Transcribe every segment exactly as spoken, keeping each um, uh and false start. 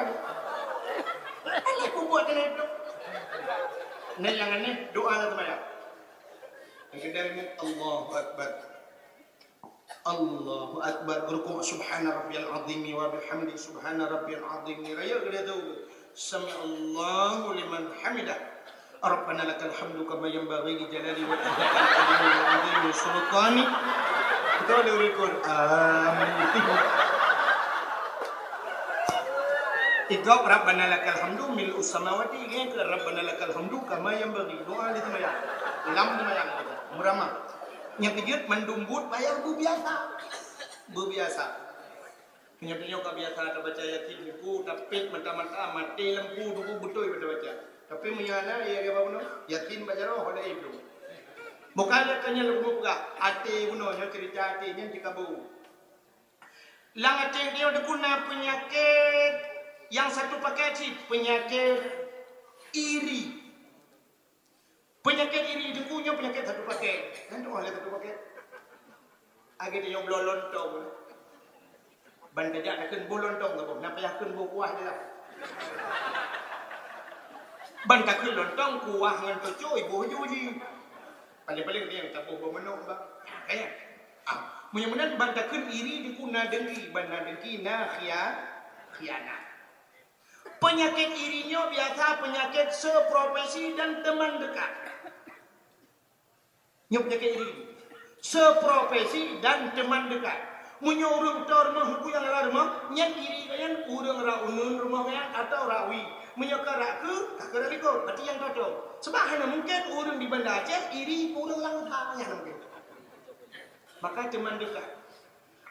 Alah peubuet keunan tu. Nah, nyang aneh, doa lam seumayang. Nyang keudua, Allahu Akbar. Allahu Akbar. Rukuk, subhana rabbiyal azimi wa bihamdi, subhana rabbiyal azimi. Rayeuk keudua tu, sami'allahu liman hamidah. Rabbana lakal hamdu kama yanbaghi li jalali wajhika wa azimi sultanik. Beutôi lé ureueng Quran. Igob Rabbana lakal hamdu mil'us samawati, ingat ke Rabbana lakal hamdu kama yanbaghi. Doa di seumayang. Lam seumayang. Meuramah. Nyang keujeuet mandum buet payah beubiasa. Beubiasa. Meunyoe tanyoe ka biasa tabaca Yasin, Teungku, tapet mata-mata, maté lampu, Teungku, beutôi tabaca. Tapi meunyoe hana, ya, ya, bunoe, Yasin baca roh, ada ibu. Bukan kata nyan lôn peugah, até bunoe, nyoe cerita até nyan cikabô. Lam até nyoe, Teungku, na peunyakét nyang satu paket cit, peunyakét iri. Peunyakét iri Teungku nyoe peunyakét satu paket. Nyan tu oleh satu paket. Lagèe tanyoe bloe lontong. Ban tajak takheun boh lontong saboh, na payah kheun boh kuah je lah. Ban takheun lontong, kuah ngon teucôi boh ju jih. Paléng-paléng nyang taboh boh manok bah. Nah, kan? Ah, meunyoe meunan ban takheun iri Teungku na dengki, ban na dengki na khia-, khianat. Peunyakét iri nyoe biasa peunyakét seprofesi dan teman dekat. Nyoe peunyakét iri. Seprofesi dan teman dekat. Meunyoe ureueng toe rumoh, Teungku, nyang lam rumoh, nyan iri gobnyan ureueng rot uneuen rumoh gobnyan atawa rot wie. Meunyoe ka rot keue, ka keue rot likot, berarti nyang toe-toe. Sebab hana mungken ureueng di Banda Aceh iri keu ureueng Langsa, nyan hana mungken. Maka teman dekat.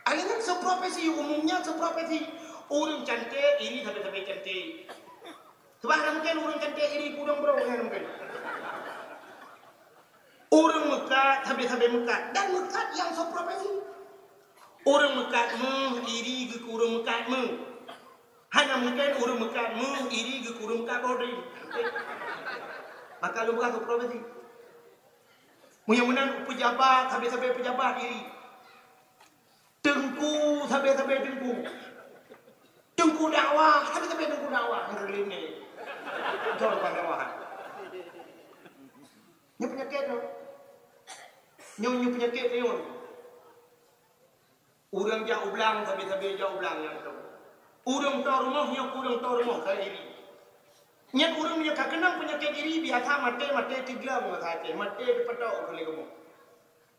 Akhirnya seprofesi, umumnya seprofesi. Ureueng cantik iri sabe-sabe cantik. Sebab hana mungken ureueng cantik iri keu ureueng brok, hana mungken. Ureueng meukat sabe-sabe meukat, dan meukat nyang seprofesi. Ureueng meukat méuh iri geuh keu ureueng meukat méuh. Hana mungken ureueng meukat méuh iri geuh keu ureueng meukat Bodri. Maka lôn peugah seprofesi. Meunyoe meunan peujabat, sabe-sabe peujabat iri. Teungku sabe-sabe teungku. Teungku dakwah sabe-sabe teungku dakwah. Nyang keulieng ni. Beutôi bukan dakwah. Nyoe peunyakét nyoe. Nyoe, nyoe peunyakét nyoe. Ureueng jak u blang sabe-sabe jak u blang nyang tu. Ureueng toe rumoh nyoe keu ureueng toe rumoh ka iri. Nyan ureueng nyoe ka keunong peunyakét iri biasa maté-maté tigleng masa até, maté teupeudok keu lé kamoe.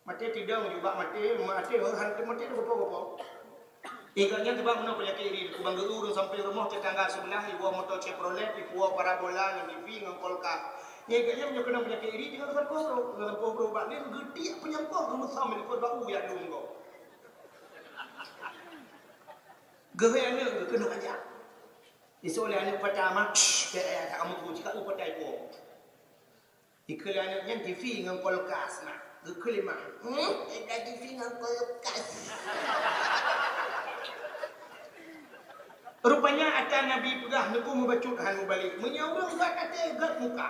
Maté tidong ju bak maté, maté heuh han teumaté teugopo-gopo. Ingat nyan teuba meunoe peunyakét iri, kubang geu ureueng sampéng rumoh tetangga seubeulah iwoe moto Chevrolet, ipuwoe parabola ngon T V ngon kulkas. Nyan ingat nyan meunyoe keunong peunyakét iri, tinggai keusan poh brok, keusan poh brok bak lén geutiek peunyang poh geumeusom likot bak u jak dum gob. Geuhôi aneuk geuh keunoe aja. Isoe lé aneuk pata mak, psh, peh ayah tak kamu tu cika u patai po. Ikheun lé aneuk nyan T V ngon kulkas na. Geukheun lé mak. Hmm? Eda T V ngon kulkas. Rupanya ata Nabi peugah, Teungku, meubacut han mubalek. Meunyoe ureueng gét até, gét muka.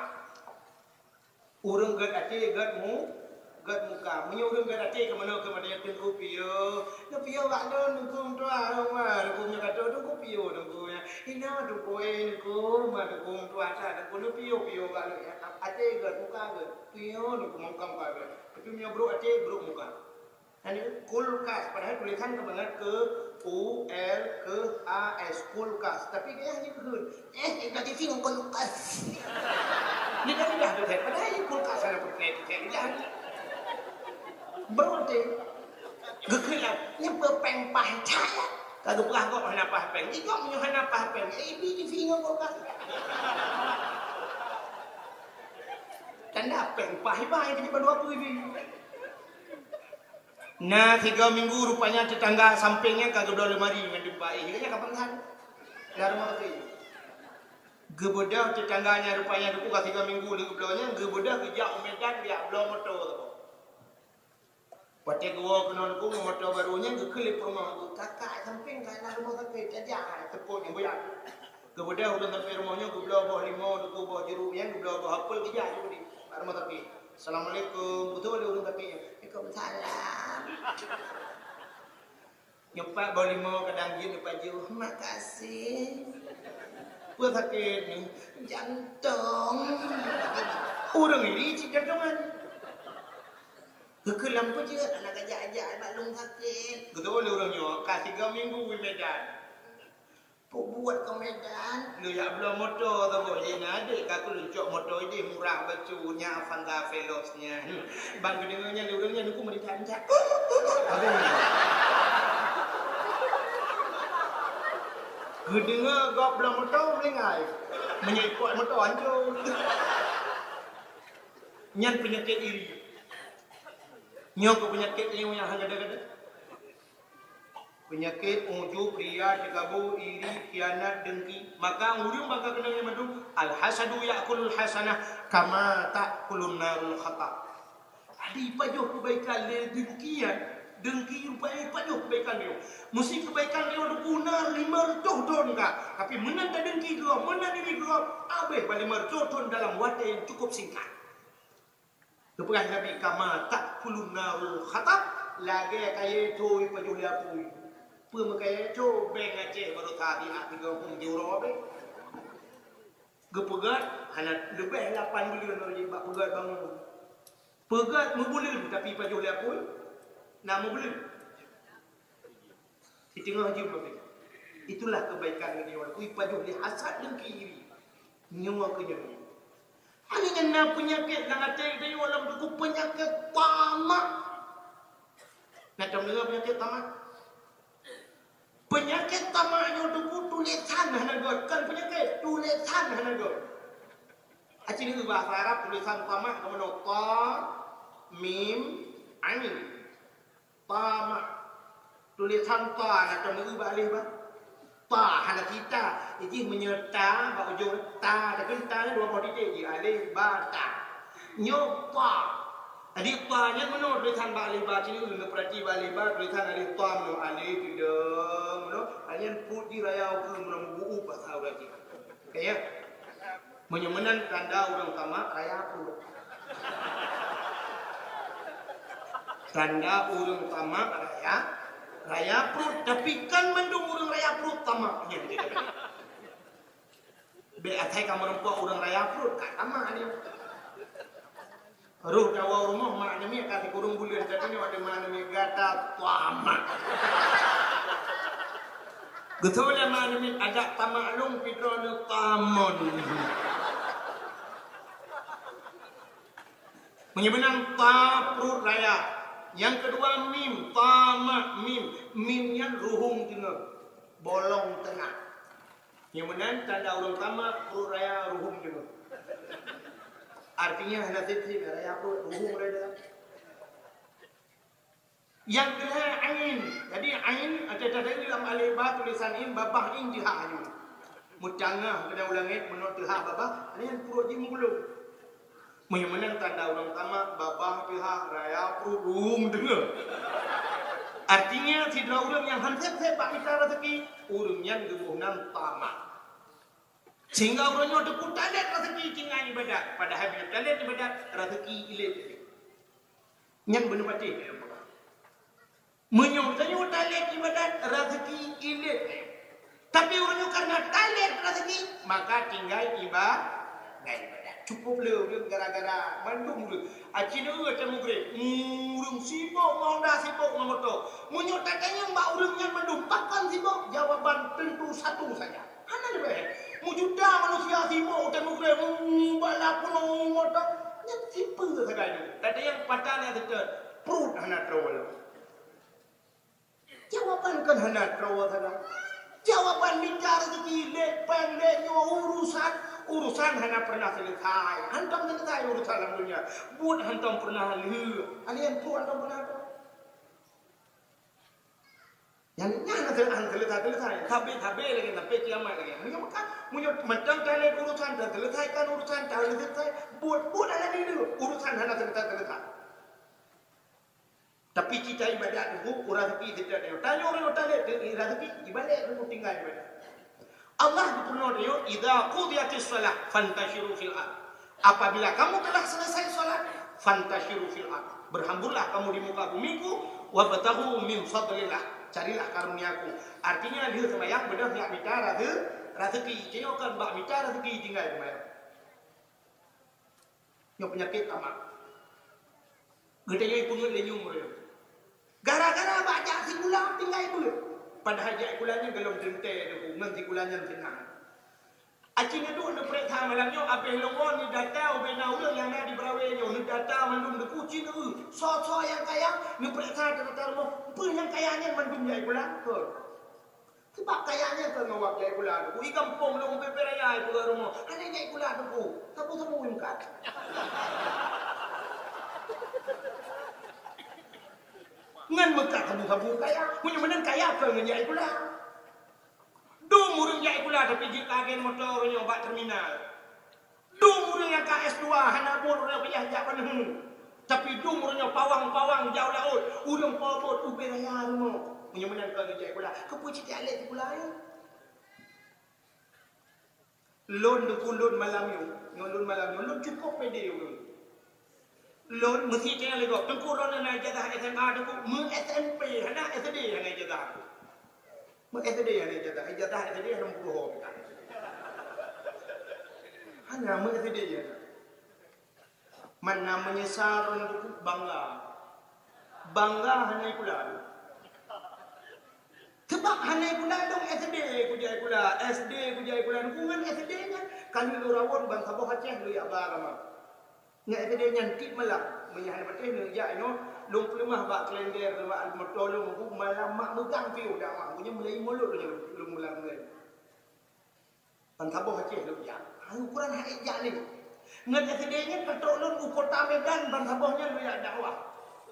Ureueng gét até, gét mu-, gét muka. Meunyoe ureueng gét até, keu meunoe keu meunoe, Teungku piôh. Neupiôh bak lôn, Teungku meutuah. Teungku nyoe ka trôh, Teungku piôh, Teungku nyan. Inoe Teungku, eh, Teungku, ma Teungku meutuah that, Teungku neupiôh-piôh bak lôn. Até gét, muka gét. Piôh Teungku, mongkam ka gét. Tapi meunyoe brok até, brok muka. Nyan kulkas, padahai tulisan keubeungat keu U L K A S, kulkas. Tapi gaya hana geukheun. Eh, eda T V ngon kulkas. Lidah-lidah tu, padahai kulkas hana peureulèe tu, lidah. Brok até. Geukheun lah, nyan peue péng paih that. Ka geupeugah gob hana paih péng. Di gob meunyoe hana paih péng, eh, ibi T V ngon kulkas. Tanda péng paih iba, ibi bandua peue ibi. Na sigoe minggu rupanya tetangga sampéng nyan ka geubloe leumari ngon teumpat éh. Nyan ka peugah. Lam rumoh geuh. Geubeudôh tetangga nyan rupanya Teungku ka sigoe minggu lé geubloe nyan, geubeudôh geujak u Medan geujak bloe moto saboh. Watèe geuwoe keunoe Teungku ngon moto barô nyan geukheun lé peurumoh, "Kakak sampéng ka na rumoh sakét, tajak hai teupot nyang buya." Geubeudôh ureueng sampéng rumoh nyoe geubloe boh limau, Teungku boh jeuruk nyan, geubloe boh apel geujak ju di bak rumoh sakét. "Assalamualaikum." Beutôi lé ureueng sakét nyan. "Waalaikumsalam." Nyoe pat boh limau kadang jeuet nyoe pat jeuet. "Makasih." Sakét ni, jantong. Ureuëng iri cit jantongan. Keukeue lam peujeuet, aneuk ajak-ajak bak lôn sakét. Geutôi lé ureuëng nyoe, ka sigoe minggu i Medan. Peubuet keu Medan, lôn jak bloe moto saboh, jih na adék ka keu lôn cok moto idéh murah bacut nyan Avanza Veloz nyan. Ban geudeungoe nyan lé ureuëng nyan, aku meuritak-ritak. Geudeungoe gob bloe moto meulinggai. Meunyoe ipot moto hancô. Nyan peunyakét iri. Nyoe keuh peunyakét nyang hana gada-gada. Peunyakét ujub, ria, teukabô, iri, khianat, dengki. Maka ureuëng bak ka keunong nyan mandum, al-hasadu ya'kulul hasanah kama ta'kulun narul hatab. Jadi pajoh keubaikan lé dengki nyan, dengki rupanya pajoh keubaikan lé. Meusti keubaikan lé guna lima reutôh thon ka, tapi meunan tadengki keudroe, meunan iri keudroe, habéh bak lima reutôh thon dalam watée nyang cukup singkat. Geupeugah Nabi, "Kama ta'kulun narul hatab," lagée kayée thon pajoh lé apui. Peue meukayée thon, béng Aceh baroe that di Aceh tiga puluh jurong abéh. Geupeugét, hana leubeh lapan buleuen lom jih bak peugét bangon. Peugét meubuleuen, tapi pajoh lé apui na meubuleuen. Siteungoh jeuem babah. Itulah keubaikan geutanyoe. Ui pajoh lé hasad dengki iri. Nyoe keu nyoe. Hana nyan na peunyakét lam até geutanyoe lam buku peunyakét tamak. Na tadeungoe peunyakét tamak? Peunyakét tamak nyoe buku tulésan hana göt, kon peunyakét, tulésan hana göt. Aci bahasa Arab tulésan tamak keunoe ta, mim, ain. Tamak. Tulésan ta na tameu bak aleh ba. Ta hana sita. Jih meunyoe ta bak ujong ta, tapi ta ni dua boh titik jih, aleh, ba, ta. Nyoe ta. Jadi ta nyan meunoe tulésan bak aleh ba, sini ureuëng neupeurati bak aleh ba, tulésan aleh ta meunoe, aleh, tidak, meunoe. Hanya putih raya ukeue meunoe, meubuup bahasa ureuëng cit. Oke, ya? Meunyoe meunan tanda ureuëng tamak raya pruet. Tanda ureuëng tamak raya, raya pruet. Tapi kon mandum ureuëng raya pruet tamak. Bék asai ka meurumpok ureuëng raya pruet, ka tamak dia. Roh tawoe rumoh mak namiet ka sikureueng buleuen, tapi nyoe watée mak namiet gata tamak. Geutôi lé mak namiet adak tamak lôn pih droeneuh tamon. Meunyoe meunan ta pruet raya. Nyang keudua mim, tamak mim. Mim nyan ruhueng teungoh, bolong teungoh. Nyang meunan tanda ureuëng tamak pruet raya ruhueng teungoh. Artinya hana sip-sip raya pruet ruhueng raya. Nyang keulhèe ain. Jadi ain, ada tadi lam alif ba tulisan in, babah in teuhah nyoe. Meutangah keunan u langét meunoe teuhah babah, nyan pruet jih meugulong. Meunyoe meunan tanda ureuëng tamak, babah teuhah, raya pruet ruhueng teungoh. Artinya sidroe ureuëng nyang han sép-sép bak mita raseuki, ureuëng nyan geuboh nan tamak. Sehingga ureuëng nyoe teupeu talét raseuki tinggai ibadat, padahai meunyoe talét ibadat raseuki ilét. Nyan beuneupatéh. Meunyoe tanyoe talét ibadat, raseuki ilét. Tapi ureuëng nyoe karena talét raseuki, maka tinggai iba-, tinggai ibadat. Cukup le ureuëng gara-gara mandum ureuëng. Aci neueu teuh mugreb, ureuëng sibok ngon Honda, sibok ngon moto. Meunyoe tatanyong bak ureuëng nyan mandum, pakon sibok? Jawaban tentu satu saja. Hana leubeh. Meujuta manusia sibok u teuh mugreb, bala punoh moto. Nyan sipeue sagai nyoe. Tatanyong patah na seutôt, pruet hana troe. Jawaban kon hana troe sagai. Jawaban mita raseuki lé péng lé nyoe urusan, urusan hana pernah selesai. Hantom selesai urusan lam dunia. Buet hantom pernah lheueh. Hana nyang pruet hantom pernah troe. Nyan, nyan hana selesai, selesai. Sabe-sabe lagée sampai kiamat lagée. Meunyoe meuka, meunyoe mantong talét urusan, taselesaikan urusan, taselesai. Buet-buet hana lheueh. Urusan hana selesai-selesai. Tapi kita ibadat dulu, ureuëng raseuki setiap nyoe. Tanyoe ureuëng talét, raseuki, ibadat dulu tinggai ibadat. Allah geupeureunoe tanyoe, "Idza qudiyatis shalah fantashiru fil ard." Apabila kamu telah selesai salat, fantashiru fil ard. Berhamburlah kamu di muka bumiku, wabtaghu min fadlillah. Carilah karunia-Ku. Artinya, lheueh seumayang beudôh jak mita raseuki. Raseuki, jinoe kan bak mita raseuki tinggai teuma. Nyoe peunyakét tamak. Geutanyoe peungeuet lé nyum ureueng. Gara-gara bak jak sikula tinggai beuet. Padahai jak sikula nyan golom teuntèe teungku, ngon sikula nyan seunang. Aci neuduek neupeuriksa malam nyoe, abéh lôn woe neudata ubé na ureueng nyang na di Brawé nyoe, neudata mandum teungku, ci neueu. Soe-soe nyang kaya, neupeuriksa tata rumoh, peue nyang kaya nyan mandum jak sikula. Kon. Sabab kaya nyan keu ngon wak jak sikula teungku. I gampông lôn ubé-ubé raya i peugah rumoh. Hana jak sikula teungku. Sabu-sabu meukat. Ngon meukat sabu-sabu kaya. Meunyoe meunan kaya keu ngon jak sikula. Dum ureueng jak sikula tapi jeuet ka agen moto nyoe bak terminal. Dum ureueng nyang ka S dua hana buet ureueng payah jak bandum. Tapi dum ureueng nyoe pawang-pawang jak u laôt, ureueng po buet ubé raya rumoh. Meunyoe meunan kon jak sikula, keupeue cit jak lé sikula nyoe? Lôn teungku lôn malam nyoe, nyoe lôn malam nyoe, lôn cukôp pede ureueng. Lôn meusi teuka lé gob, teungku droeneuh na ijazah S M A teungku, meu S M P hana, S D hana ijazah aku. Meu S D hana ijazah, ijazah S D hana meupuruho. Hana meu S D hana. Mana meunyeusal droeneuh teungku bangga. Bangga hana ikula. Sabab hana ikula dong S D kujak ikula, S D kujak ikula. Dukungan S D nyan ka lheueh lôn rawon ban saboh Aceh lôn jak ba agama. Ngon S D nyan tiep malam, meunyo hana patéh neujak nyoe, lôn peuleumah bak kalender, bak moto lôn, malam mak meugang piôh dakwah. Meunyo mulai mulod lôn, lôn mulang mulai. Ban saboh Aceh lôn jak. Hai ukuran hai jak lé. Ngon S D nyan ka trok lôn u kota Medan, ban saboh nyan lôn jak dakwah.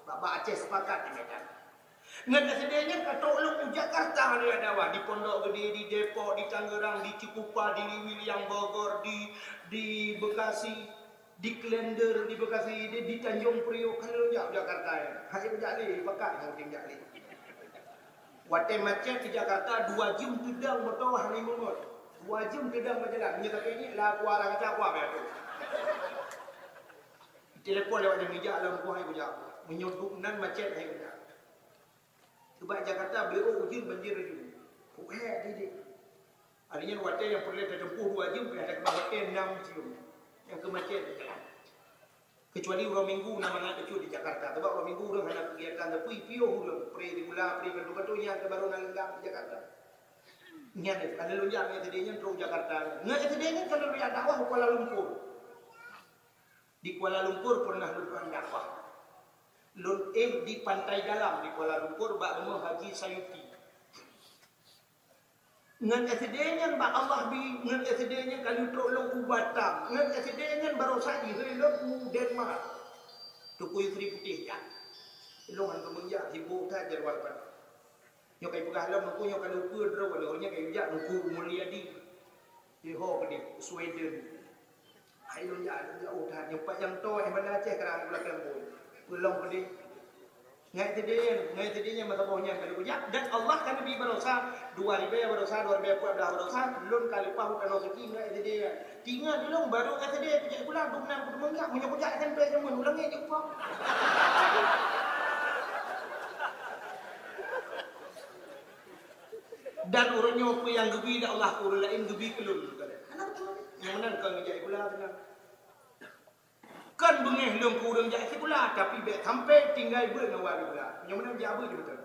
Bak-bak Aceh Sepakat di Medan. Ngon S D nyan ka trok lôn u Jakarta lôn jak dakwah, di Pondok Gede, di Depok, di Tangerang, di Cikupa, di Lewiliang, Bogor, di, di Bekasi, di Klender, di Bekasi, di, di Tanjung Priok, ka lôn jak u Jakarta nyan. Hai jak lé, pakat ngon jak lé. Watèe macet di Jakarta, dua jeuem teudong moto hana meungon. Dua jeuem teudong meujalan. Meunyoe ka keuneuk laku arah kaca kuah bèk tu. Telepon lewat nyang meja lam kuah hai kujak. Meunyoe duek nan macet hai kujak. Sebab Jakarta beureuk ujeuen banjir laju. Kuhèk didik. Artinya watèe nyang peureulèe tateupeue dua jeuem, payah takeubah watèe enam jeuem. Nyang keu macet di jalan. Kecuali uroe Minggu na mangat teucut di Jakarta. Sebab uroe Minggu ureueng hana keugiatan, tapi piôh ureueng, pre di Mula, pre kanto-kanto nyan ka barô na leungkap di Jakarta. Nyan deh, ka lôn jak ngon S D nyan trok Jakarta. Ngon S D nyan ka lôn jak dakwah u Kuala Lumpur. Di Kuala Lumpur pernah lôn dakwah. Lôn éh di Pantai Dalam di Kuala Lumpur bak rumoh Haji Sayuti. Ngon S D nyan bak Allah bi, ngon S D nyan ka lheueh trok lôn u Batam. Ngon S D nyan barosa jihôi lôn u Denmark. Teungku Yusri Putéh jak. Lôn hana meunjak, sibok that jadwal ban. Nyoe ka ipeugah lom, Teungku nyoe ka lôn peue droe, lôn nyoe ka ijak Teungku Mulyadi. Di ho keudeh, Sweden. Hai lôn jak, lôn jak, oh, that nyoe pat nyang toe, eh, Banda Aceh, karang Kuala Keumbon. Peulom pedih. Ngai teude, ngai teude nyang meusaboh nyan ka lôn jak. Dan Allah ka neubi barosa, dua ribèe barosa, dua ribèe empat belas barosa, lôn ka leupah u tanoh suci ngai teude nyan. Tingat lôn baru ngai teude kujak sikula, dum nan kuteumeukat, meunyoe kujak S M P jameun, ulang ngai jumpa. Dan uroe nyoe peue nyang geubi lé Allah keu ureueng laén geubi keu lôn. Hana beutôi. Nyang meunan kon geujak sikula teuma. Kon beungéh lôn keu ureueng jak sikula, tapi bèk sampai tinggai beuet ngon awak sikula. Nyang meunan jak beuet di beutôi.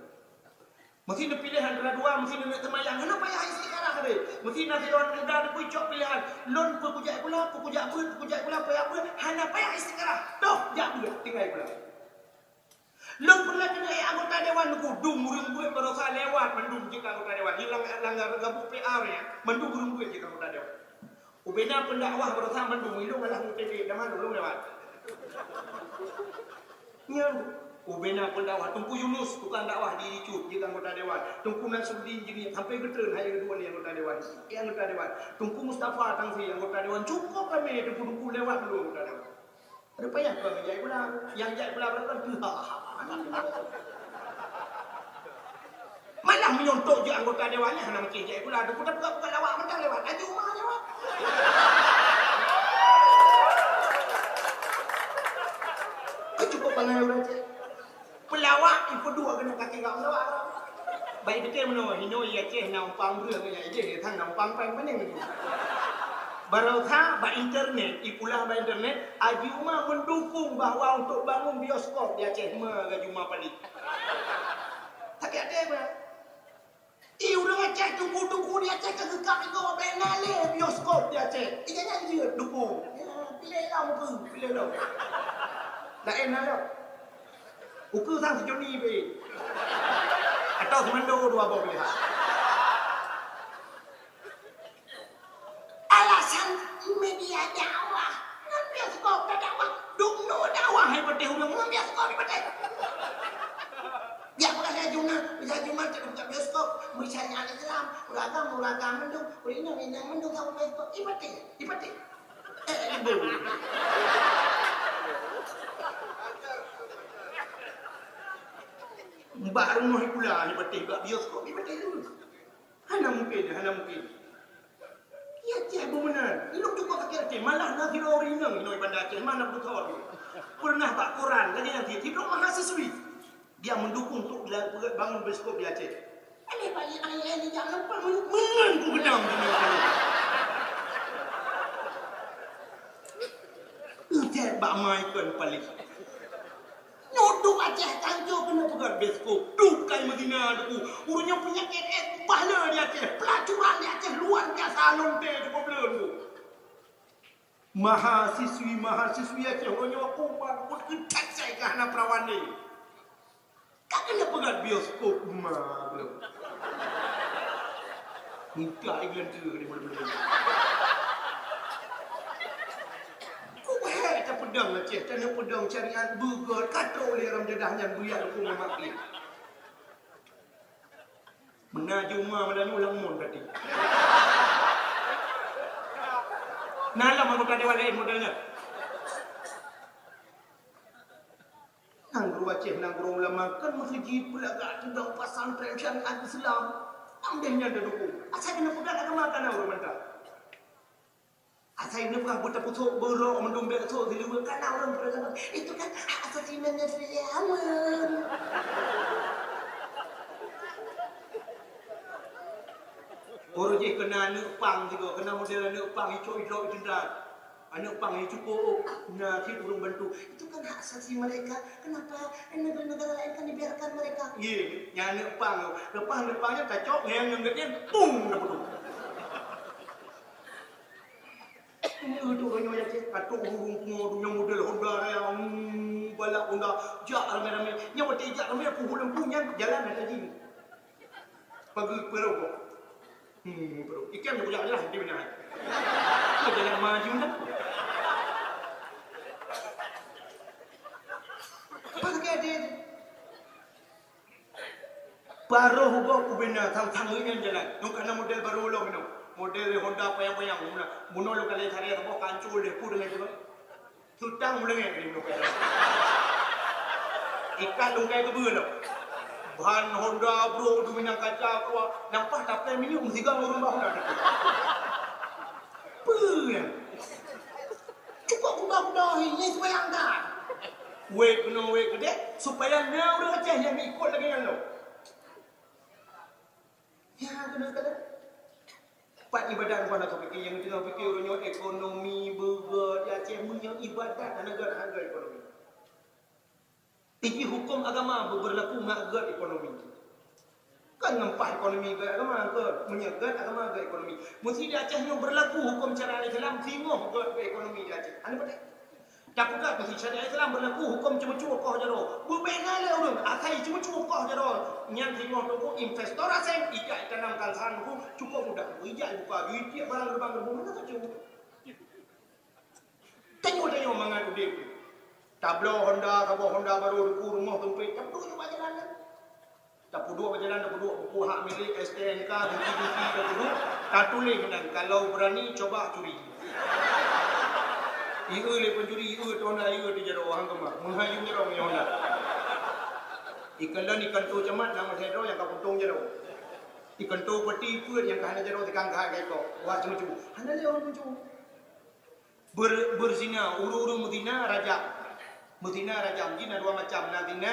Meusi neupiléh antara dua, meusi neuneuk seumayang, hana payah istikharah deh. Meusi na sidroe aneuk muda neupeucok piléhan, lôn peue kujak sikula, peue kujak beuet, peue kujak sikula, peue jak beuet, hana payah istikharah. Toh, jak beuet, tinggai sikula. Lôn peureulèe keuneuk ék anggota dewan, Teungku, dum ureueng beuet barosa lewat mandum jeuet keu anggota dewan. Di lam, lam gabuk P R nyan, mandum ureueng beuet jeuet keu anggota dewan. Ubena pendakwah barosa mandum, ilôn alah mutebe, dan mandum lôn lewat. Nyan, ubena pendakwah, Teungku Yunus, tukang dakwah di Icut, jeuet keu anggota dewan. Teungku Nasruddin jeuet, sampai geutreun, hai dua lé anggota dewan. Eh, anggota dewan. Teungku Mustafa Tangsi, anggota dewan. Cukup ramé, Teungku-teungku lewat mandum anggota dewan. Rupanya kau jak sikula, nyang jak sikula berapa tu? Malah meunyoe jeuet anggota dewan nyan hana mungkin jak sikula, tu buka-buka lawak mantong lewat. Laju mah lewat. Kau cukup bangai ureueng cit. Peulawak, ipeuduek keuneuk kaki kau lawak. Baik betul meunoe. Inoe i Aceh na umpang breueh ngon nyang idéh, thang na umpang péng manéng. Baroesa bak internet, i pulang bak internet, Haji Uma mendukung bahwa untuk bangun bioskop di Aceh, ma Haji Uma paléh. Tapi ada bah. I ureueng Aceh, tuku-tuku di Aceh ka geukab igoe, bèk na lé bioskop di Aceh. I nyan jeuet dukung. Ya, piléh lom ukeue, piléh lom. Laén na lom. Ukeue sang sijoh ni pih. Atau seumando dua boh piléh. Alasan media dakwah. Ngon bioskop ka dakwah. Dum nu dakwah hai patéh ureueng ngon bioskop hai patéh. Jak peugah lé Juma, peugah Juma tak buka bioskop, meusyariat Islam, uragam, uragam mandum, ureueng inong, inong mandum saboh bioskop. Hai patéh, hai patéh. Eh, ibu. Bak rumoh pula hai patéh, bak bioskop hai patéh tu. Hana mungkin, hana mungkin. Ya, ceh beumeunan. Ilong cuba kaki Aceh. Malah na sidroe ureueng inong inoe Banda Aceh. Mana beutôi. Pernah bak koran lagèe nyan cit. Sidroe mahasiswi. Dia mendukung untuk dilakukan bangun bioskop di Aceh. Alèh bak ayah ni jak lempang meunan ku keudang. Utet bak mai kon paléh. Nyoe duek Aceh tanjoe keuneuk peugöt bioskop. Duek kai meuzina deungon ureueng nyang peunyakét es bah le di Aceh. Pelacuran di Aceh luar biasa lom teuh cukup le. Mahasiswi-mahasiswi Aceh uroe nyoe kuman pun keutat sai ka hana perawan lé. Ka keuneuk peugöt bioskop ma belom. Minta iklan tu di mana-mana. Ku bahai tapeudong Aceh, taneuk peudong syariat beugöt ka trok lé ram jadah nyan buyak lukung lemak pih. Meunan jih uma meunan nyoe lam mon tadi. Na lam anggota dewan laén model nyan. Nanggroe Aceh, nanggroe ulama, kan meuseujid peulagak teudong pesantren syariat Islam. Nang deh nyan teudukung. Asai keuneuk peugah agama kana ureueng mantap. Asai nyoe peugah buta pusok beurok mandum bèk sok siluweue kana ureueng peuragama. Itu kan hak asasi manusia. Ureueng jih keunan aneuk pang sigoe, keunan model aneuk pang icok-icok teuntang. Aneuk pang nyang cukup na cit ureueng bantu. Itu kan hak asasi mereka. Kenapa negara-negara lain kan dibiarkan mereka? Ye, nyan aneuk pang. Leupah aneuk pang nyan tacok ngon nyang gét nyan, pung, na peuduek. Nyoe tu nyoe ya cit, atau ureueng pungo tu nyang model Honda raya, hmm, balap Honda, jak ramé-ramé. Nyoe watèe jak ramé, aku ulôn pun nyan jalan ada jih. Pagi perokok. Hmm, perokok. Ikan aku jak jalan di mana? Aku jalan maju dah. Apa lagi ada? Baroh ubak ubena sang-sang nyan jalan. Nyoe kana model barô lom nyoe. Model Honda payang-payang. Muna, bunoe lôn kalon cari saboh kancul deh pu dengan jalan. Sutang meulengek di muka jalan. Ikat lungkai keubeue lom. Ban Honda bro duminang kaca kuat. Nampak taplai minyeuk meusigang ureueng bah Honda. Peue nyan? Cukup kuba-kuba hi, nyan sembayang dah. Weh keunoe weh keudeh, supaya na ureueng Aceh nyang ikot lagèe nyan lom. Ya, kena-kena. Pat ibadat rupa na pike nyang teungoh pike uroe nyoe ekonomi beugöt di Aceh meunyoe ibadat hana göt hareuga ekonomi. Iji huköm agama beu-, beurlaku ngat göt ekonomi. Kan ngon paih ekonomi göt agama ke? Meunyoe göt agama göt ekonomi. Meusti di Aceh nyoe beurlaku huköm syariat Islam singoh göt ekonomi di Aceh. Hana patéh. Tapeugah keu syariat Islam beurlaku huköm ceumeucue koh jaroe. Beubena lé ureueng asai ceumeucue koh jaroe. Nyan singoh teungku investor asing ijak itanam kalsan teungku cukup mudah. Ijak ibuka juih tiep barang geubang-geubong hana cukup. Tanyoe-tanyoe mangat udép. Tabloe Honda, saboh Honda barô teungku rumoh seumpét. Tapi tanyoe bak jalan nyan. Tapeuduek bak jalan, tapeuduek buku hak milék, S T N K, buku-buku tapeuduek, tatuléh meunan, "Kalau berani, coba curi." Ieu lé pencuri, ieu tu Honda, ieu tu jaroe, hang keumah. Meuhai yum jaroe ngon Honda. Ikalon ikanto camat, nama saya droe nyang ka puntong jaroe. Ikanto peti peuet nyang ka hana jaroe, tikang ka hai ka ikok. Wah, cuma-cuma. Hana lé ureueng cuma-cuma. Ber-, berzina, ureueng-ureueng meuzina rajam. Meuzina rajam jih na dua macam, na zina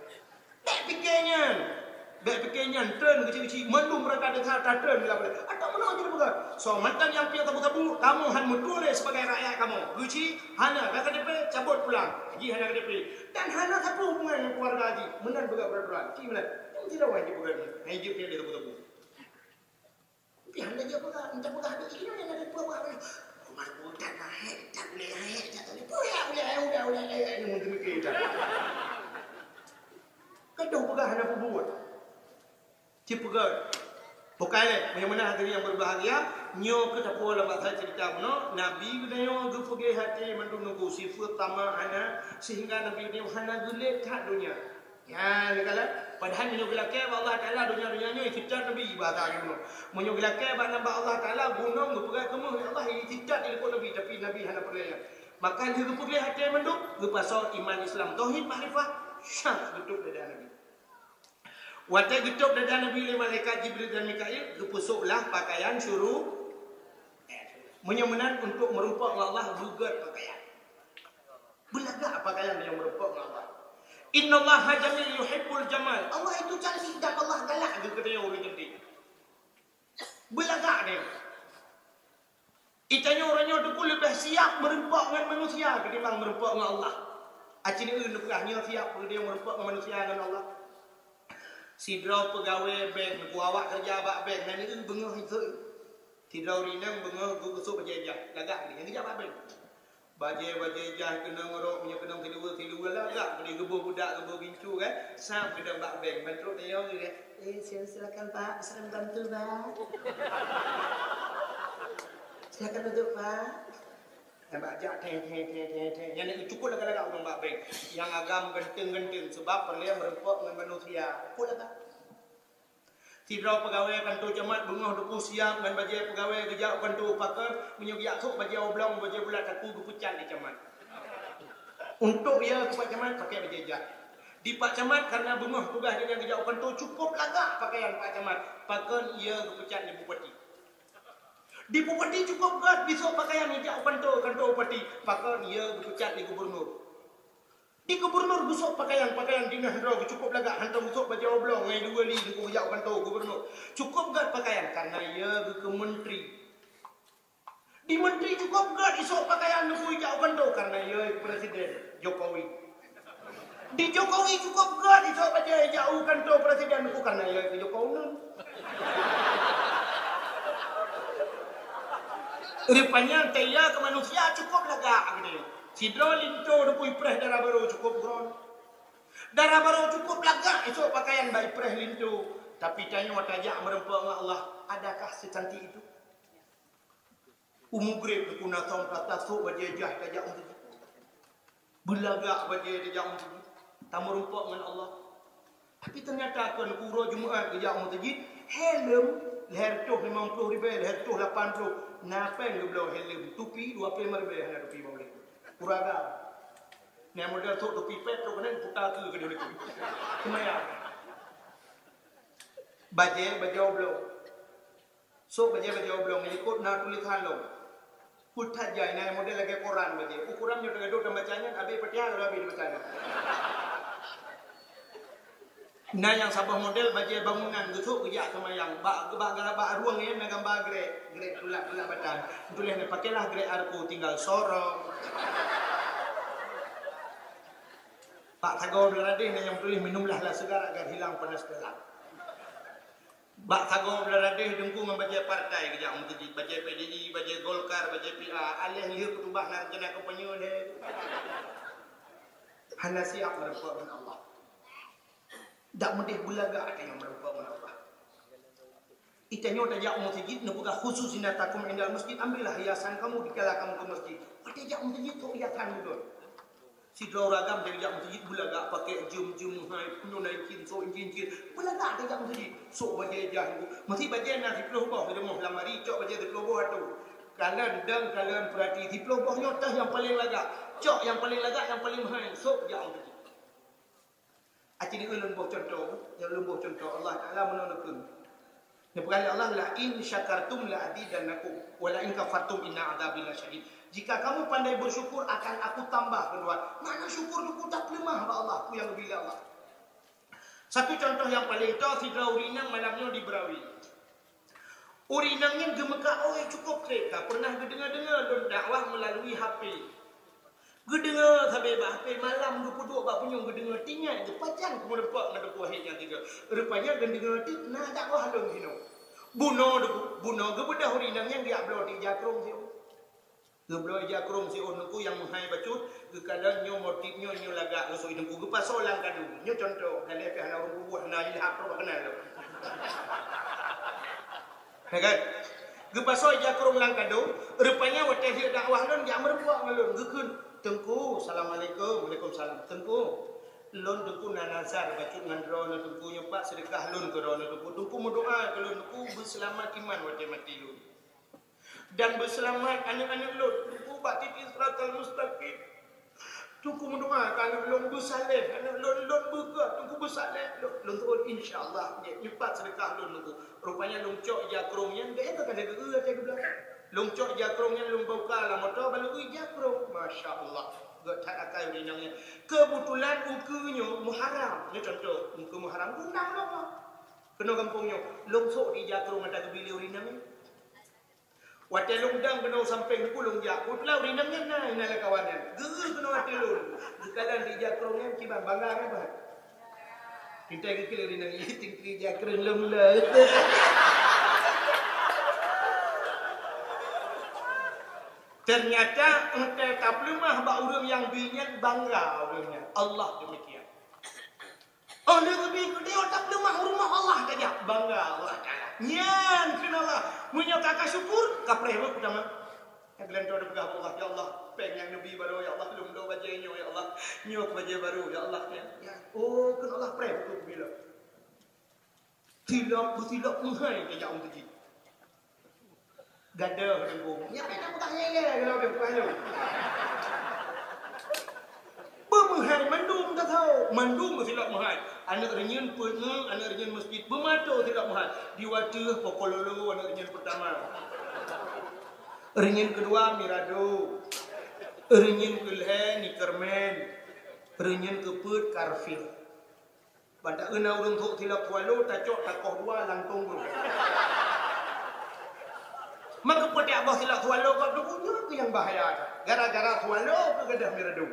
Treun keuchik-keuchik, mandum raka desa tatreun lam balai. Atau meunoe jeuet peugah, soe mantong nyang piep sabu-sabu, kamoe han meutuléh sibagai rakyat kamoe. Keuchik hana ka K T P, cabot pulang. Jih hana K T P. Dan hana sapeue hubungan ngon keuluwarga jih. Meunan peugah peraturan. Cit meunan. Nyang tidak wajib peugah ni. Hai jeuet piep sabu-sabu. Tapi hana jeuet peugah, entah peugah habéh jih nyoe nyang ada peugah. Umar budak naik, tak boleh naik, tak boleh. Boleh, boleh, boleh, boleh, boleh. Ini mungkin mikir dah. Gadoh peugah hana peubuet. Cit peugah. Bukai lé, meunyoe meunan hadirin yang berbahagia, nyoe keuh tapuwoe lam bak that ceurita bunoe, Nabi geutanyoe geupeugléh até mandum nunggu sifeuet tamak hana, sehingga Nabi geutanyoe hana geulet that donya. Nyan, neukalon, padahai meunyoe geulakée bak Allah Taala donya-donya nyoe, cit that Nabi bahasa geutanyoe. Meunyoe geulakée bak nyan bak Allah Taala, gunong geupeugah keumeuh lé Allah, cit that dilikot Nabi, tapi Nabi hana peureulée nyan. Maka lheueh geupeugléh até mandum, geupasoe iman Islam, tauhid, makrifah, syak geutôb dada Nabi. Watée geutôb dada Nabi lé malaikat Jibril dan Mikail, geupeusôk lah pakaian syuru-, meunyoe meunan untuk meurumpok ngon Allah, beugét pakaian. Beulagak pakaian nyang meurumpok ngon Allah. Innallaha jamil yuhibbul jamal. Allah itu cantik dan Allah galak geukeudéh ureuëng cantik. Beulagak deh. Itanyoe uroe nyoe teungku leubeh siap meurumpok ngon manusia ketimbang meurumpok ngon Allah. Aci neueu neupeugah nyoe siap peudeueng meurumpok ngon manusia ngon Allah. Sidroe peugawée bank, neuku awak keureuja bak bank, na neueu beungoh iseuk. Sidroe rineng beungoh geukusok bajée jah, lagak lé nyang geujak bak bank. Bajée-bajée jah keunong rok, meunyoe keunong siluweue, siluweue lagak, keudeh geuboh budak, geuboh gincu kan. Sab keudong bak bank, ban trok tanyong lé, "Eh, sil-, silakan Pak, bisa kami bantu Pak? Silakan duduk Pak." Nyang bak jak, teng, teng, teng, teng, teng. Nyan cukôp lagak-lagak ureuëng bak bank. Nyang agam ganteng-ganteng, sebab peureulée meurumpok ngon manusia. Cukôp lagak. Sidroe peugawée kantô camat beungoh teupeu siap ngon bajée peugawée geujak u kantô pakon, meunyoe geujak sôk bajée oblong, bajée bulat saku geupeucat lé camat. Untuk ie keu Pak Camat pakai bajée jah. Di Pak Camat karena beungoh tugaih geuhnyan geujak u kantô cukôp lagak pakaian Pak Camat, pakon ie geupeucat lé bupati. Di bupati cukôp gét bisôk pakaian geujak u kantô, kantô bupati, pakon ie geupeucat lé gubernur. Di gubernur gusôk pakaian, pakaian dinas droe geucukôp lagak, hantom gusôk bajée oblong ngon dua li teungku geujak u kantô gubernur. Cukôp gét pakaian karena ie geukeu menteri. Di menteri cukôp gét isôk pakaian teungku geujak u kantô karena ie presiden Jokowi. Di Jokowi cukôp gét isôk bajée jak u kantô presiden teungku karena ie keu Jokowi. Rupanya teuya keu manusia cukôp lagak geude. Sidroe linto teungku ipreh dara barô cukôp gron. Dara barô cukôp lagak isôk pakaian bak ipreh linto. Tapi tanyoe tajak meurumpok ngon Allah, adakah secantik itu? U Mugreb teungku na thôn ka tasôk bajée jah tajak u meuseujid. Beulagak bajée tajak u meuseujid. Tameurumpok ngon Allah. Tapi teunyata kon uroe Jumat geujak u meuseujid, helm lhèe reutôh limong ploh ribèe, lhèe reutôh lapan ploh, na péng geubloe helm, tupi dua ploh lima ribèe hana tupi bak ulèe. Ureueng agam. Nyang model sôk tupi pet trok keuneuk puta keu keudeh leuku. Seumayang. Bajée, bajée oblong. Sôk bajée-bajée oblong, likot na tulésan lom. Peue that jai, na model lagée koran bajée. Ukoran nyoe teugadôh tambaca nyan, abéh Fatihah lom abéh dibaca nyan. Na nyang saboh model bajée bangunan, geusôk geujak seumayang. Bak, bak, bak rueng nyan na gamba grek, grek tulak-tulak batang. Tuléh nyan, "Pakailah grek Arko, tinggal sorong." Bak sagoe blah radeh na nyang tuléh, "Minumlah lah segar agar hilang panas dalam." Bak sagoe blah radeh teungku ngon bajée partai geujak u meuseujid, bajée P D I, bajée Golkar, bajée P A, aléh lheueh khutubah na rencana kampanye lé. Hana siap meurumpok ngon Allah. Dak meudeh beulagak tanyoe meurumpok ngon Allah. Itanyoe tajak u meuseujid neupeugah khusus zinatakum indal masjid, ambillah hiasan kamu dikala kamu ke masjid. Watée jak u meuseujid, sôk hiasan beudôh. Sidroe ureueng agam tajak meuseujid beulagak, pakai jeuem-jeuem hai, penuh na incin, sôk incin-incin. Beulagak tajak meuseujid. Sôk bajée jah. Meusé bajée na siploh boh, leumah lamari, cok bajée siploh boh atu. Kalon dong, kalon peurati, siploh boh nyoe teuh nyang paleng lagak. Cok nyang paleng lagak, nyang paleng hai, sôk jak meuseujid. Aci di ulôn boh cuntoh, nyang ulôn boh cuntoh, Allah Taala meunoe neukheun. Neupeugah lé Allah, "La in syakartum la azidannakum, wa la in kafartum inna adzabi lasyadid." Jika kamu pandai bersyukur, akan Aku tambah keudua. Makna syukur teungku tapeuleumah bak Allah, peue nyang geubri lé Allah. Satu contoh nyang paleng toe, sidroe ureueng inong malam nyoe di Berawi. Ureueng inong nyan geumeukat oi cukup treb, ka pernah geudeungoe-deungoe lôn dakwah meulalu H P. Geudeungoe sabe bak H P, malam geupeuduek bak punyueng geudeungoe, tinggai geupajan keumeureumpok ngon Teungku Wahid nyang tiga. Rupanya geudeungoe teuk na dakwah lôn jinoe. Bunoe Teungku, bunoe geubeudôh ureueng inong nyan geujak bloe di ija krông siôh. Geubloe ija krông siôh Teungku nyang meuhai bacut, geukalon nyoe motif nyoe, nyoe lagak geusui Teungku, geupasoe lam kadu. Nyoe contoh, daleh pih hana ureueng bubuet, hana ilham roh keunan lom. Ya kan? Geupasoe ija krông lam kadu, rupanya watèe jeuet dakwah lôn, jak meureumpok ngon lôn, geukheun, "Teungku, assalamualaikum." "Waalaikumsalam." "Teungku, lôn Teungku na nazar bacut ngon droeneuh Teungku, nyoe pat seudeukah lôn keu droeneuh Teungku. Teungku meudoa keu lôn Teungku, beuseulamat iman watèe maté lôn." Dan beuseulamat aneuk-aneuk lôn, Teungku, bak titi siratal mustaqim. Teungku meudoa keu aneuk lôn beusaleh, aneuk lôn, lôn beugét, Teungku beusaleh, lôn, lôn tu'ôt, insya Allah, nyoe, nyoe pat seudeukah lôn Teungku. Rupanya lôn cok ija krông nyan, gét ka lheueh geu-eu watèe geubloe. Lôn cok ija krông nyan, lôn buka lam moto, ban lôn eu ija krông. Masya Allah, gét that akai ureueng inong nyan. Keubeutulan ukeue nyoe Muharram, nyoe contoh, ukeue Muharram, undang lôn. Keunoe gampông nyoe, lôn sôk di ija krông nyang geubri lé ureueng inong nyan. Watèe lôn dang keunoe sampéng Teungku lôn jak, peue teulah ureueng inong nyan na, inan lam kawan nyan. Geu-eu keunoe watèe lôn. Geukalon di ija krông nyan kiban bangga nyan bah. Pintai geukheun ureueng inong, "Ih, Teungku, ija krông lôn le." Ternyata, watèe tapeuleumah bak ureueng nyang bri nyan, bangga ureueng nyan. Allah demikian. Oh, lheueh geubi keudeh, tapeuleumah u rumoh Allah tajak. Bangga Allah Taala. Nyan kheun Allah. Meunyoe ka, ka syukur, ka preh beuh peutama. Nyang geulantoe dipeugah bak Allah, "Ya Allah, péng nyang neubi baroe, ya Allah, lôn bloe bajèe nyoe, ya Allah. Nyoe bajèe barô, ya Allah." Nyan, nyan. Oh, kheun Allah preh beuh keubila. Silop, beusilop meuhai tajak u meuseujid. Gadoh Teungku. Nyan pih na peugah nyan ilèe, kalau dia peugah nyoe. Beumeuhai mandum tathao, mandum beusilop meuhai. Aneuk reunyeun peuet ngon aneuk reunyeun meuseujid beumato silop meuhai. Di watèe pokololo aneuk reunyeun peutama. Reunyeun keudua Mirado. Reunyeun keulhèe Nickerman. Reunyeun keupeuet Carfield. Ban taeu na ureueng thok silop Swallow, tacok takoh dua langkong geuh. Maka peue tajak boh silop Swallow gob Teungku, nyoe keuh nyang bahaya. Gara-gara Swallow keuh gadôh Mirado.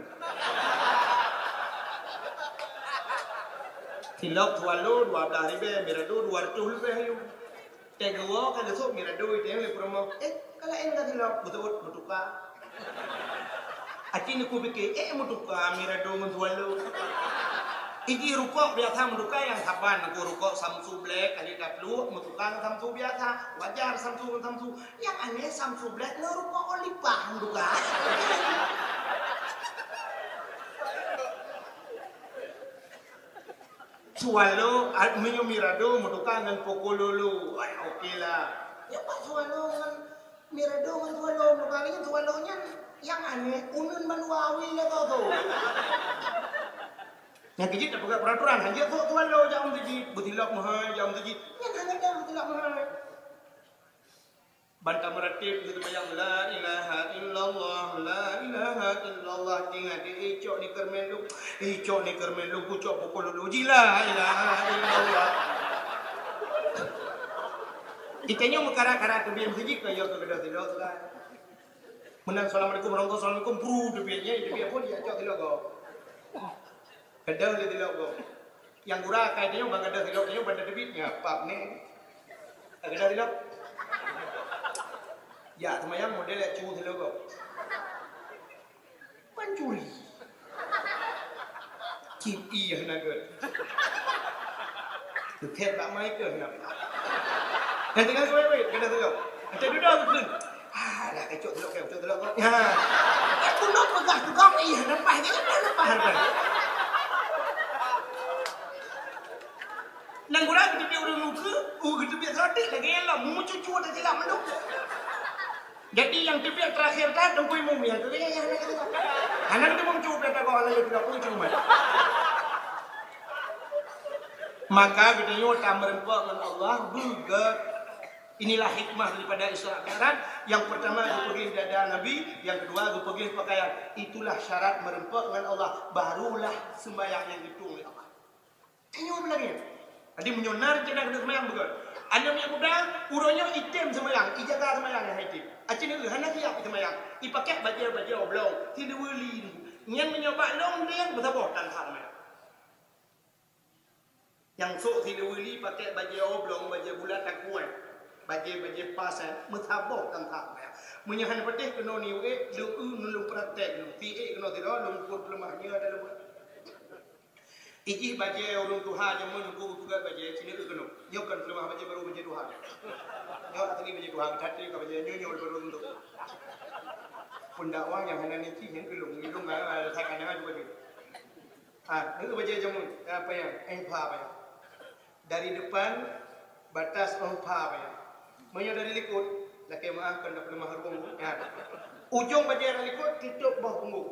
Silop Swallow dua blaih ribèe, Mirado dua reutôh leubeh ayue. Teuh geuwoe ka geusôk Mirado itém lé peurumoh. Eh, ka laén ka silop, beutôi meutuka. Aci Teungku pike, eh, meutuka Mirado ngon Swallow. Iji rukok biasa meutuka nyang saban, Teungku, rukok Samsu Black, kali tapluek meutuka ngon Samsu biasa. Wajar Samsu ngon Samsu. Nyang aneh Samsu Black ngon rukok Olive meutuka. Swallow, ah, meunyoe Mirado meutuka ngon Pokololo, ai, oke lah. Nyoe pat Swallow ngon Mirado ngon Swallow meutuka, nyan Swallow nyan nyang aneh, uneun ban dua awi lé tho. Nyang keu jeuet tapeugah peuraturan, hanjeuet thok Swallow jak u meuseujid, beusilop meuhai jak u meuseujid. Nyan hana deuh beusilop meuhai. Ban tameuratéb geuseumayang, "La ilaha illallah, la ilaha illallah." Tinggai di, "Ih, cok Nickerman lôn, ih, cok Nickerman lôn, kucok Pokololo jih, la ilaha illallah." Geutanyoe meukarat-karat teubiet meuseujid, ka yo keu gadôh silop, kan. Meunan assalamualaikum, rongkong assalamualaikum, bru teubiet, nyan teubiet phôn, ya cok silop gob. Gadôh lé silop gob. Nyang gura akai tanyoe ban gadôh silop, tanyoe ban tateubiet, nyan pap nyan. Gadôh silop. Jak seumayang model jak cu silop gob. Pancuri. Cit ié hana gèt. Teuthèt bak mai keuh hana. Nyang tinggai siwèt-wèt, gadôh silop. Até dudoe geukheun. Ah, dah kacok silop, kacok silop. Ha. Eh, keunoe peugah tukang, ih, leupah je, leupah, leupah, leupah. Nyang gura geuteubiet ureueng lukeue, uh, geuteubiet seuratik lagèe nyan lom, meucucu teusilap mandum. Jadi nyang teubiet teurakhir that Teungku Imum nyan, tu, ya, ya, ya, ya. Hana geuteumeung cu, pih tagoe hana geuteubiet, cu mat. Maka geutanyoe tameureumpok ngon Allah beugèt. Inilah hikmah daripada Isra Mi'raj. Yang pertama geupeugléh dada Nabi, yang kedua geupeugléh pakaian. Itulah syarat meureumpok ngon Allah, barulah seumbahyang nyang geutueng lé Allah. Tanyoe beulagèe. Jadi meunyoe na rencana keuneuk seumayang beugöt. Aneuk miet muda, uroe nyoe item seumayang, ijaga seumayang nyang item. Aci neu hana siap seumayang. Ipakék bajèe-bajèe oblong, siluweue li. Nyan meunyoe bak lôn deng meusaboh tan seumayang. Nyang sok siluweue li pakék bajèe oblong, bajèe bulat takuai. Bajèe-bajèe pas, eh, meusaboh tan seumayang. Meunyoe hana patéh keunoe ni uék, lôn eu lôn praktek lôn. Siék keunoe sidroe, lôn peuleumah nyoe ada lôn. Ijih bajèe ureueng tuha jameun ku geupeugah bajèe, ci neu keunoe. Nyoe kon peuleumah bajèe baru bajèe tuha. Nyoe asli bajèe tuha, that ka bajèe nyoe, nyoe baru untuk. Pendakwah nyang hana niki nyang keulung, keulung, ah, sakana juga tu. Ah, neu bajèe jameun, apa nyang? Eh, pha apa nyang? Dari depan batas empat ya. Meunyoe dari likot, lakèe meu'ah kon dapeuleumah rueng. Ya. Ujong bajèe dari likot tutup boh punggong.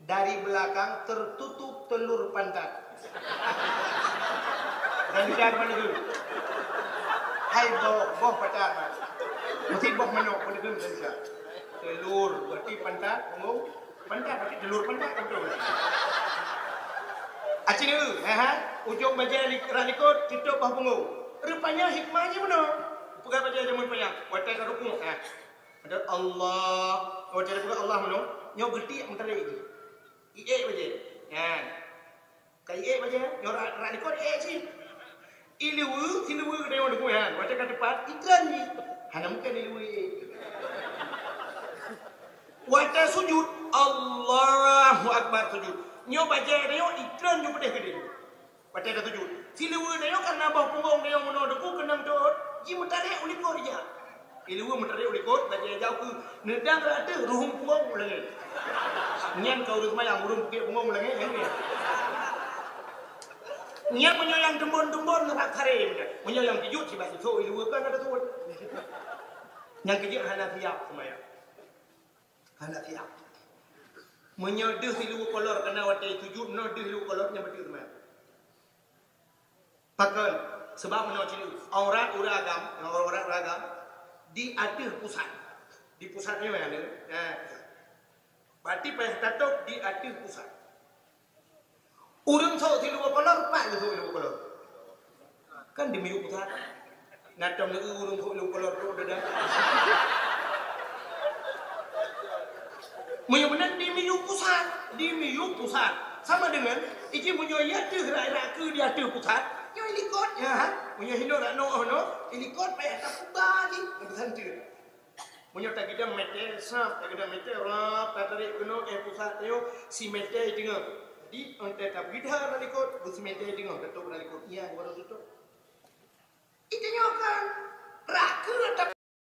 Dari belakang tertutup telur pantat. Dan jar mana tu? Hai boh, boh pantat, Mas. Mesti boh manok pun itu bisa. Telur, berarti pantat, punggong. Pantat, pakai telur pantat, betul. Aci neu, ha, ha. Ujong bajèe li-, rah likot, tutup boh punggong. Rupanya hikmah jih meunoe. Peugah bajèe jameun panyang. Watèe ka rukuk, ha. Ada Allah. Watèe peugah Allah meunoe. Nyoe geutik meutarek jih. Iék bajèe. Ha. Ka iék bajèe, nyoe rah, rah likot iék cit. Iluweue, siluweue geutanyoe deungoe nyan, watèe ka teupat, itreun jih. Hana mungken iluweue iék. Watèe sujud, Allahu Akbar sujud. Nyoe bajèe tanyoe itreun ju peudeh keudeh. Watèe ka sujud. Siluweue tanyoe karena boh punggong tanyoe meunoe teungku keunong teuôt, jimeutarek u likot ija. Iluweue meutarek u likot, bajèe jauh keu neudang rata ruhueng punggong u langèt. Nyan ka ureueng seumayang, ureueng peukiek punggong u langèt, nyan nyan. Nyan meunyoe nyang teumbon-teumbon rab karé, meunyoe nyang keujeuet sibak sisok iluweue kan ada tuet. Nyang keujeuet hana siap seumayang. Hana siap. Meunyoe deuh iluweue kolor kana watèe sujud, meunyoe deuh iluweue kolor nyan beutôi seumayang. Pakon? Sebab meunoe cit, aurat ureueng agam, aurat ureueng agam di ateueh pusat. Di pusat nyoe ya, ya, pusat. Berarti payah tatôb di ateueh pusat. Ureueng sok siluweue kolor, pat geusok siluweue kolor. Kan di miyueb pusat. Nah, tom neu ureueng sok siluweue kolor tu udah dah. Meunyoe meunan di miyueb pusat, di miyueb pusat. Sama dengan, iji meunyoe ya teuh rak-rak keu di ateueh pusat, nyoe ilikot, ya. Meunyoe hinoe rak noe, noe, ilikot payah tapuba jih, meusanteue. Meunyoe tagidang mètè, sab, tagidang mètè, rab, tatarek keunoe, eh, pusat nyoe, si mètè teungoh. Jadi, entah tabida rak likot, beusi mètè teungoh, tatôb rak likot. Iya, baru tutôb. Itu nyoe kan, rak keu